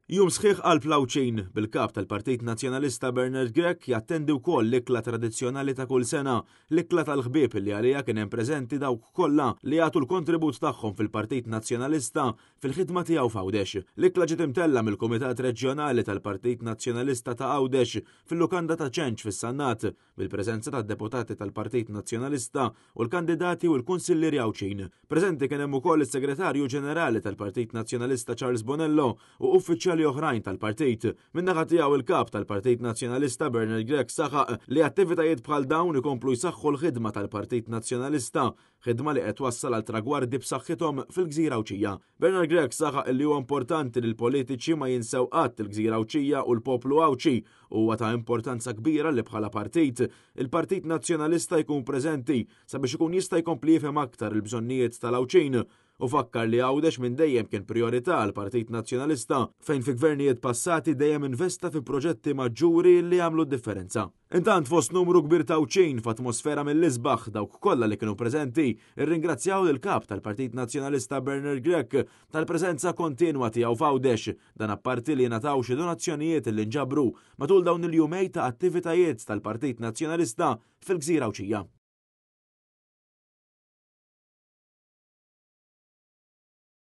Jum sħiħ qalb l-Għawdxin, bil-Kap tal-Partit Nazzjonalista Bernard Grech jattendi wkoll l-ikla tradizzjonali ta' kull sena, l-ikla tal-ħbieb li għaliha kien hemm preżenti dawk kollha li jagħtu l-kontribut tagħhom fil-Partit Nazzjonalista fil-ħidma tiegħu f'Għawdex. L-ikla ġiet imtellgħa mill-Kumitat Reġjonali tal-Partit Nazzjonalista ta' Għawdex fil-Lukanda ta' Ċenċ fis-Sannat, bil-preżenza tad-deputati tal-Partit Nazzjonalista u l-kandidati u l-kunsillieri Għawdxin. Preżenti kien hemm ukoll is-Segretarju Ġenerali tal-Partit Nazzjonalista Charles Bonello u uffiċjali oħrajn tal-partit. Min-naħa tiegħu il-Kap tal-Partit Nazzjonalista Bernard Grech saħaq li attivitajiet bħal dawn ikomplu jsaħħu l-ħidma tal-Partit Nazzjonalista, ħidma li qed twassal għal tragwardi b'saħħithom fil-gżira Għawdxija. Bernard Grech saħaq li huwa importanti li l-politiċi ma jinsew qatt il-gżira Għawdxija u l-poplu Għawdxi u huwa ta' importanza kbira li bħala partit, il-Partit Nazzjonalista jkun preżenti sabiex ikun jista' jkompli jifhem aktar il-bżonnijiet tal-Għawdxin u fakkar li Għawdex minn dejjem kien prijorità għall-Partit Nazzjonalista fejn fi gvernijiet passati dejjem investa fi proġetti maġġuri li għamlu d-differenza. Intant fost numru kbir ta' Għawdxin f'atmosfera mill-isbaħ dawk kollha li kienu preżenti rringrazzjaw lill-Kap tal-Partit Nazzjonalista Bernard Grech tal-preżenza kontinwa tiegħu f'Għawdex, dan apparti li ngħataw xi donazzjonijiet li nġabru matul dawn il-jumej ta' attivitajiet tal-Partit Nazzjonalista fil-gżira Għawdxija.